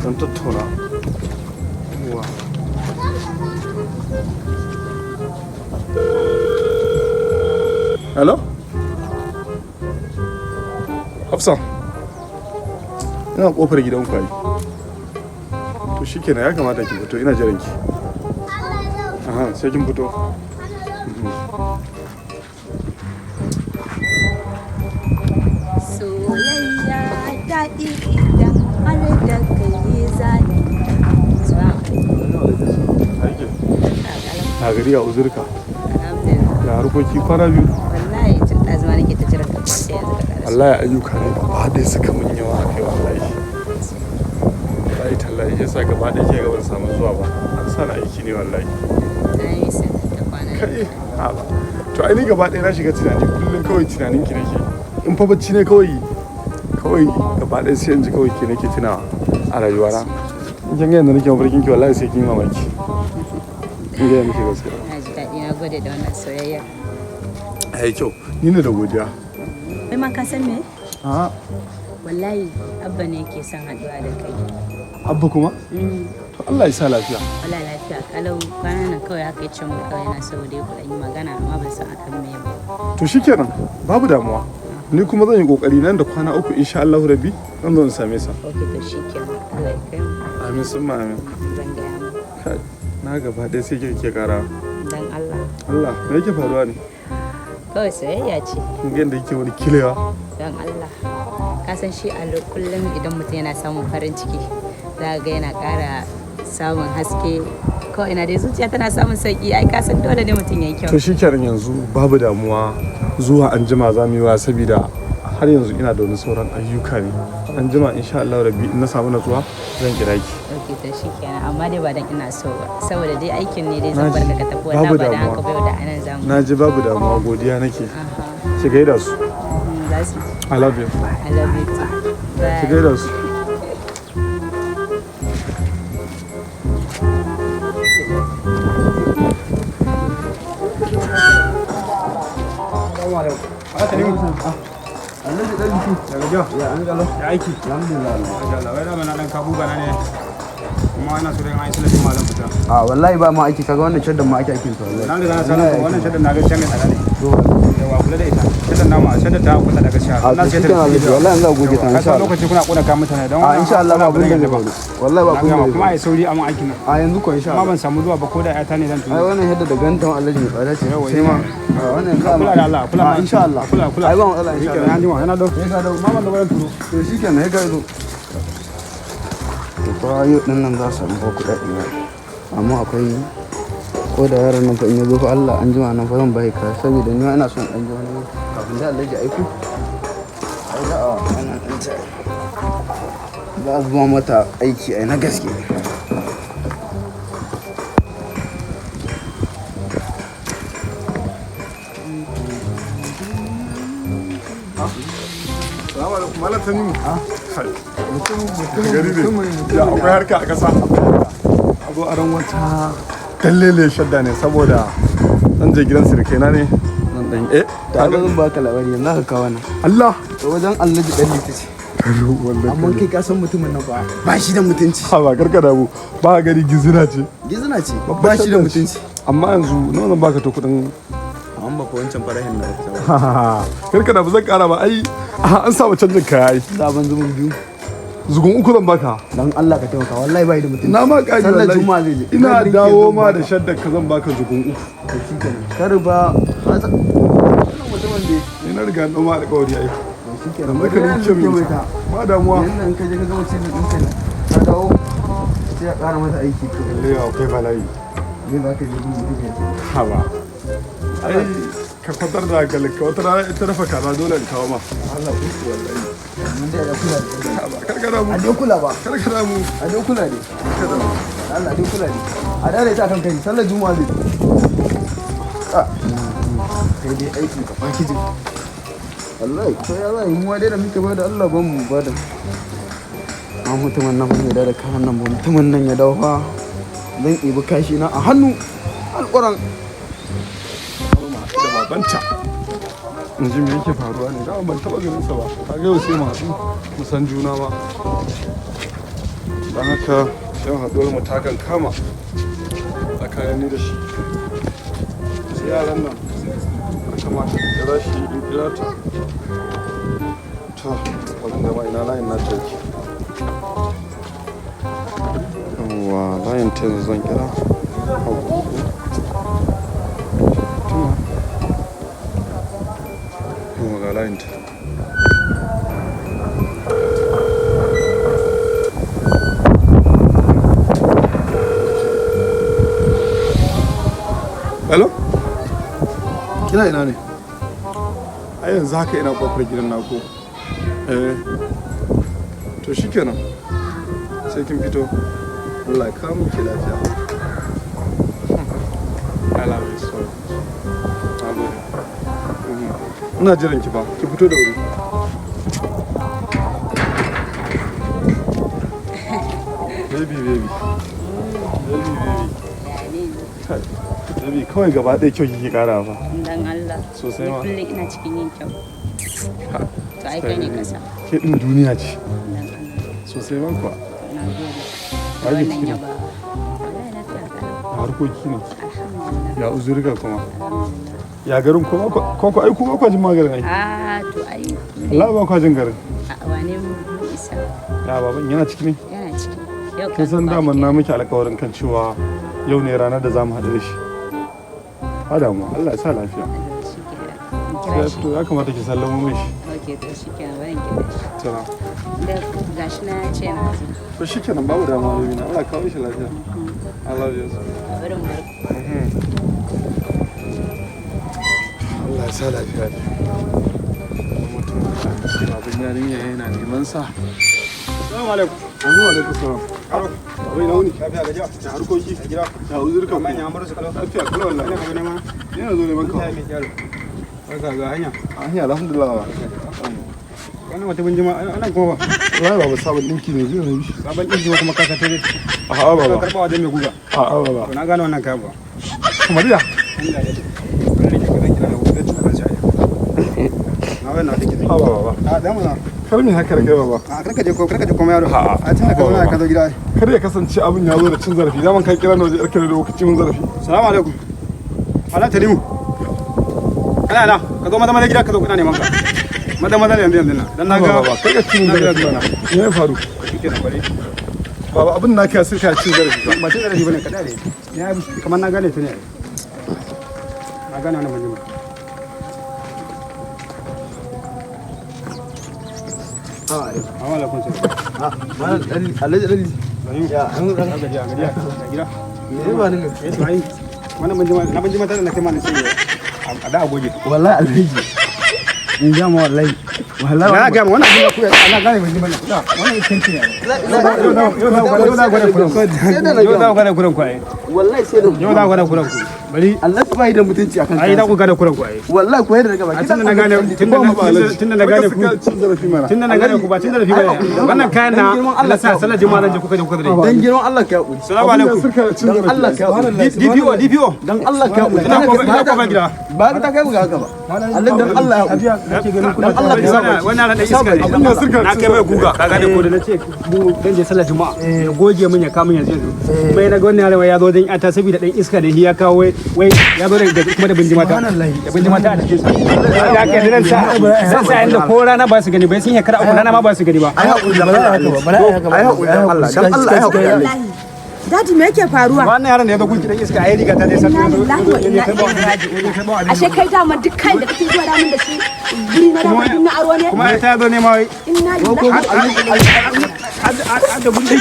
Dan tattauna. Yawwa. Hello? Hafsa. Ina kofar gidan ku ai. To shikenan, ya kamata ki fito, ina jiran ki. Aha, sai kin fito. Soyayya daɗi idan har da kai zani. Salamu Aiki. Na gari, ya uzurka? Alhamdulillah. Ya harkoki kwana biyu? Wallahi tun ɗazuma nake ta jiran ka, sai yanzu ka ƙara. Wallahi ayyuka ne gaba ɗaya suka mun yawa kai wallahi. Wallahi tallahi yasa gaba ɗaya ke gaban samu zuwa ba. An sa na aiki ne wallahi. Na yi sai ta kwana. Kai, ha ba. To ai ni gaba ɗaya na shiga tunani, kullum kawai tunanin ki nake. In fa bacci ne kawai kawai gaba ɗaya sai in ji kawai ke nake tunawa a rayuwana. In kin ga yadda nake mafarkin ki, wallahi sai kin yi mamaki. In gaya miki gaskiya. Na ji daɗi, na gode da wannan soyayya. Ai kyau, ni ne da godiya. Kai ma ka san me? A Wallahi Abba ne yake son haɗuwa da kai. Abba kuma? To Allah ya sa lafiya. Wallahi lafiya kalau, kwanan nan kawai haka ya ce mun kawai yana so dai ku ɗan yi magana, amma ban san akan me ba. To shikenan, babu damuwa. Ni kuma zan yi kokari nan da kwana 3, insha Allah rabbi, zan zo in same sa. Ok, to shikenan. Allah ya kai mu. Amin summa amin. Zan gaya mu. Kai, na gaba ɗaya sai kike kara. Dan Allah. Allah, me yake faruwa ne? Kawai soyayya ce. Kin ga yadda yake wani kilewa? Don Allah. Ka san shi a kullum idan mutum yana samun farin ciki, za ga yana ƙara samun haske. Ko ina dai zuciya tana samun sauki, ai ka san dole ne mutum ya yi kyau. To shikenan, yanzu babu damuwa, zuwa anjima za mu yi wa, saboda har yanzu ina da wani sauran ayyuka ne. Anjima insha Allah rabbi in na samu natsuwa zan kira ki. Ok, to shikenan, amma dai ba dan ina so ba, saboda dai aikin ne dai zan Naji. barka ka tafi. Babu Wallahi ba dan damuwa. haka ba, yau da anan zamu. Na ji, babu damuwa, godiya nake. Aha. Ki gaida su. Za su. I love you. I love you too. Ki Bye. gaida su. Alhaji dan Liti. Ya an galo. Ya aiki? Alhamdulillah. Masha Allah, wai dama na dan kabu bana ne. Kuma ina so dai an yi salatin malam fita. A wallahi ba ma aiki, kaga wannan shaddan ma ake aikin ta wallahi. Na riga na sanar da wannan shaddan, na ga can mai tsada ne. Yawa, kula da ita. Shaddan namu, shaddan ta kusa da gaskiya. A Na to sai ta shikenan Alhaji, wallahi yanzu a goge ta ka insha san Allah. lokaci kuna kona kayan mutane don A insha Allah ba abin da zai faru. Wallahi ba Na abin da gama zai kuma faru. ai sauri amma aikin nan. A yanzu ko insha Kuma Allah. ban samu zuwa ba, ko da ƴata ne zan Ai turo. wannan yadda da gantan Alhaji mai tsada ce. Yawa, Sai ma. A wannan yanzu Kula da Allah, kula. A insha Allah. Kula, kula. Ai ba matsala insha Shikenan Allah. an jima, yana dau. Sai ka dau. Mama da bayan turo. To shikenan, sai ka zo. To fa yau din nan za su samu fa kuɗaɗe ba. Amma akwai ko da yaron nan fa in ya zo fa, Allah an jima nan fa zan bai ka, saboda ni ma ina son ɗan ji wani kafin da Alhaji aiko. Ai za a wannan ɗin ta za a zuba mata aiki ai na gaske. Salamu alaikum, Malam Tanimu. Kai. Gari ne. Ya akwai harka a ƙasa. A zo aron wata dallele shadda ne saboda zan je gidan sirkaina ne. Zan dan Ta ga zan baka labari yanzu aka kawo nan. Allah. To wajen Alhaji ɗan Liti ce. Wallahi. Amma kai ka san mutumin nan ba ba shi da mutunci. Ha ba, karka damu. Ba gari gizina ce. Gizina ce. Babbar Ba shi da shadda ce. mutunci. Amma yanzu nawa zan baka to kuɗin? Amma ba fa wancan farahin da aka saba. Karka da ba zan kara ba ai, an samu canjin kaya ai. Sabon zubin biyu. Zugun uku zan baka. Dan Allah ka taimaka, wallahi bai da mutunci. Na ma ƙari Sallar wallahi. Juma'a zai je. Ina Zan rinke dawo zan ma da baka. shaddar ka zan baka zugun uku. To shikenan. Kar ba wannan mutumin da Ni na riga na ma alƙawari ai. to shikenan. Yanzu ka rinke min ita. Ba damuwa. Yanzu in ka je ka gama cin ɗinka ka dawo sai a ƙara mata aiki to. Lalle akwai bala'i. Ne za ka je gun mutum ya ce. Ha ba. Ai ka kwantar da hankalinka, wata rana ita dafa kaza dole in kawo ma. Allah ku Wallahi. Mun dai a kula da Ha ba, kar ka damu. A dai kula ba. Kar ka damu. A dai kula ne. Kar ka damu. Allah dai kula ne. A dare ta kan kai sallar Juma'a zai. Ah. Kai dai aikin ka fakijin. Wallahi ko ya za a yi mu dai da muke bada Allah ban mu bada. Amma mutumin nan bai da kayan nan ba, mutumin nan ya dawo fa zan ibi kashi na a hannu alƙuran. Da babanta. In ji me yake faruwa ne, dama ban taɓa ganin sa ba. Ka ga yau sai mu haɗu mu san juna ba. Don haka yau haɗuwar mu ta kan kama tsakanin ni da shi. Sai yaran nan ya kamata in kira shi, in kira ta. To, bari gama ina layin na ta yake. Yawwa, layin ta yanzu zan kira. Yawwa. Tuna. Yawwa, ga layin ta. Hello? Kina ina ne? Ai yanzu haka ina kofar gidan naku. Eh. To shikenan. Sai kin fito. Allah ya kawo miki lafiya. I love you so much. Na gode. Ina jiran ki fa. Ki fito da wuri. Baby, baby. Baby, baby. Ya ne? Kai. Baby, kawai gaba ɗaya kyau kike ƙara fa. Dan Allah. Sosai ma. Ni kullum ina cikin yin kyau. To ai kai ne kasa. Ke ɗin duniya ce. Dan Allah. Sosai ma kuwa. Na gode. Ba ki Wannan ciki ne? yaba. Wallahi lafiya kalau. Ya harkoki ne? Alhamdulillah. Ya uzurika kuma? Alhamdulillah. Ya garin kuma ko ko ai kuma kwa jin magarin ai. Ah, to ai. Allah ba kwa jin garin. A wane mu isa? Ya baban yana ciki ne? Yana ciki. Yau Kin san daman na miki alƙawarin kan cewa yau ne ranar da zamu haɗu da shi. Ba damuwa, Allah ya sa lafiya. Shi kenan. In Sai kira ya shi. fito, ya kamata ki sallamo mai shi. Ok, to shi kenan, bari in kira shi. Tana. Da gashi na ya ce na zo. To shikenan, babu damuwa baby na. Allah ya kawo shi lafiya. I love you. Bari mu bar. Allah ya sa lafiya ne. Mutum da ce baban yarinya yana neman sa. Assalamu alaikum. Amin wa alaikum salam. Baba, ina wuni? Lafiya, gajiya. Ya harkoki? Ya gida. Ya uzurka Amma kuma? ya amuru su kalau. Lafiya kalau wallahi. Ina ka zo nema. Ina zo neman ka. Ya mai yaro. Barka ga hanya. Hanya alhamdulillah ba. Wannan wata bunjima wannan kuma ba. Wallahi baba, sabon dinki ne zai yi. Sabon ɗinki kuma ka sace ne. A'a Ka baba. karɓa wajen mai guga. A'a baba. To na gane wannan kayan ba. Kamar ya? Allah ya ji. Wannan ne ka zan kira da zan ci ban shi. Na wannan take. A'a baba. A da mu na. Kar mu haka da kai baba. A karka je ko karka je kuma yaro. A'a. A tana ka zo ka zo gida. Kar ya kasance abin ya zo da cin zarafi. Daman ka kira ni waje yarka da lokaci mun zarafi. Salamu alaikum. Ala Tanimu. Kana na ka zo maza maza gida, ka zo kuna neman ka. Maza maza yanzu yanzu na. Dan na ga Baba, kar ka ci mun zarafi mana. Me ya faru? Shikenan, bari. Baba, abin naka ya sirka cin zarafi ba. Ba cin zarafi bane, ka dare. Ya kamar na gane ta ne. Na gane wannan majima. Assalamu alaikum sir. Ah, malam Dali, Alhaji Dali. Ya, an Gajiya, gajiya, gida. Me ba ni? Eh, to ai wannan banjima na banjima ta da na kai ma na sai a da a goge. Wallahi Alhaji. In ga ma wallahi. Wallahi. Na ga ma wannan abin da ku ana gane banjima na. Wannan iskanci ne. Yau za ku gwada kuran ku. Yau za ku gwada kuran ku ai. Wallahi sai da Yau za ku gwada kuran ku. Bari Allah bai da mutunci akan ai za ku gwada kuran ku ai. Wallahi ko yadda daga baki. Tunda na gane ku Cin zarafi mana. tunda na gane ku ba cin zarafi bane. Wannan kayan na Allah sa sallar juma'a zan je kuka je kuka dare. Dan girman Allah ka hakuri. Assalamu alaikum. Sirka cin Dan zarafi. Allah ka hakuri. DPO, DPO. Dan Allah ka hakuri. Ina kofar gida. Ba ta kai mu ga haka ba. Allah, dan Allah ya hakuri. Dan Allah ka sa baki. Wannan ran iska ne. Abin ya sirka Na kai mai guga. Ka gane ko da nace mu dan je sallar juma'a ya goge min ya kamun yanzu yanzu. Kuma na ga wannan yaron ya zo dan ata saboda dan iska ne ya kawo, wai ya zo da kuma da binjima ta. Da binjima ta a cikin sa. Da aka yi zan sa inda ko rana ba su gani bai sun shekara 3 rana ma ba su gani ba. Ai hakuri dan Allah. Ai hakuri dan Allah. Dan Allah ai hakuri. Daddy, me yake faruwa? Wannan yaron da ya zo gunki dan iska ai riga ta dai Inna lillahi wa inna ilaihi raji'un. Ashe kai dama duk kayan da kake zuwa damun da shi guri na dama duk na aro ne? Kuma ta zo ne ma wai. Inna lillahi wa inna ilaihi Har da gunki.